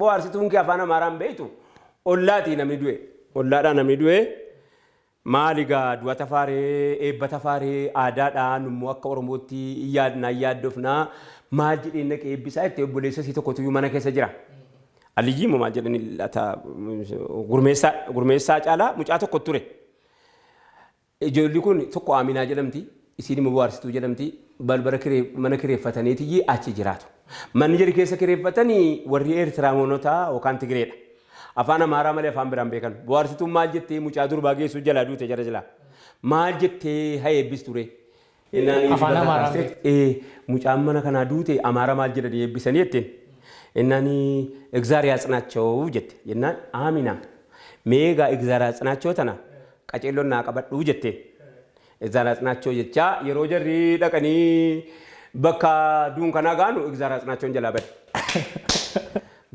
Bohaarsituun kee afaan Amaaraan beektu ollaatii namni du'e. Ollaadhaa namni du'e. Maali gaa du'a tafaaree eebba tafaaree aadaadhaa nummoo akka Oromootti yaadnaa yaaddofnaa maal jedheen dhaqee eebbisaa itti obboleessa isii tokkotu iyyuu mana keessa jira. Aliyyii moo maal jedhani laata gurmeessaa gurmeessaa caalaa mucaa tokko ture. Ijoolli kun tokko Aaminaa jedhamti isiin immoo bohaarsituu jedhamti balbala kiree mana kireeffataniitiyyi achi jiraatu. Manni jari keessa kireeffatanii warri Eertiraamonotaa yookaan Tigireedha. Afaan Amaaraa malee afaan biraan beekan. Bohaarsituun maal jettee mucaa durbaa geessuu jalaa duute jara jalaa. Maal jettee ha eebbistu ree? Innaan Afaan dibata Amaaraan kaasteet ee mucaan mana kanaa duute Amaara maal jedhanii eebbisanii jetteen. Innaan Egzaar yaatsinaachoo jette. Jennaan Aamina mee egaa Egzaar yaatsinaachoo tana qaceelloon naa qabadhuu jetteen. Egzaar yaatsinaachoo jechaa yeroo jarri dhaqanii bakka duunkanaa ga'anu Egzaar yaatsinaachoon jalaa bade.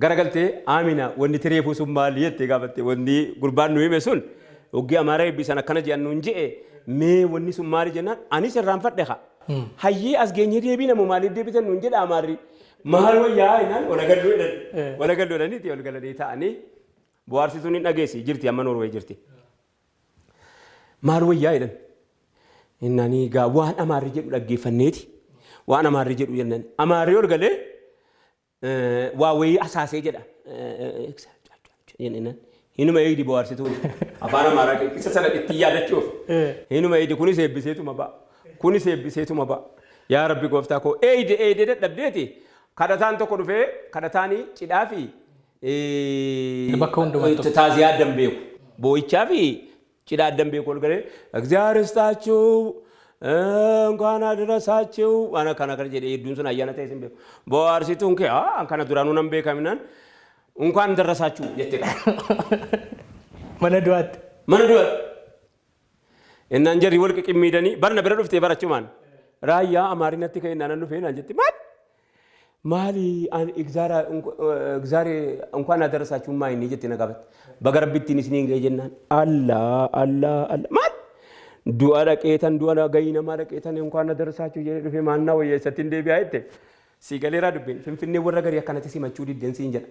Garagaltee Aamina wanni tireefuu sun maali jettee gaafatte wanni gurbaan nu hime sun hoggii Amaara eebbisan akkana jedhan nuun je'e mee wanni sun maali jennaan anis irraanfadhe haa. Hayyee as geenyee deebiina moo maaliif deebitan nuun jedha Amaarri. Maal wayyaa jennaan walagallu jedhan. Walagallu jedhaniiti wal galanii ta'anii bohaarsituun hin dhageessi jirti amma Noorweey jirti. Maal wayyaa jedhan. Innaan egaa waan Amaarri jedhu dhaggeeffanneeti. Waan Amaarri jedhu jennaan. Amaarri ol galee waa wayii asaasee jedha. Hinuma eegdi bohaarsituun. Afaan Amaaraa isa sana ittiin yaadachuuf. Hinuma eegdi kunis eebbiseetuma ba'a. Kunis eebbiseetuma ba'a. Yaa Rabbi gooftaa koo eeyde eeyde dadhabdeeti. Kadhataan tokko dhufee kadhataanii cidhaa fi Bakka hundumattuu. taaziyaa addan beeku. Boo'ichaa fi cidha addan beeku ol galee እግዚአብሔር ይስጣችሁ እንኳን አደረሳችሁ waan akkana kana jedhee hedduun sun ayyaana ta'e sin beeku. Bohaarsituun kee haa kana duraanuu nan beekaminaan እንኳን ደረሳችሁ jette qaba. Mana du'aatti. Mana du'a. Innaan jarri wal qiqimmiidanii barna bira dhuftee barachumaan raayyaa amaarinatti ka'e innaan dhufee naan jette maal maali an egzaare እንኳን አደረሳችሁ maa inni jette na gaafatte. Baga rabbittiin isiniin ga'e jennaan allaa allaa allaa maal du'a dhaqeetan du'a gayii namaa dhaqeetan እንኳን አደረሳችሁ jedhee dhufee maannaa wayya isatti hin deebi'aa jette. Si galeeraa dubbiin finfinnee warra garii akkanatti simachuu diddeen siin jedha.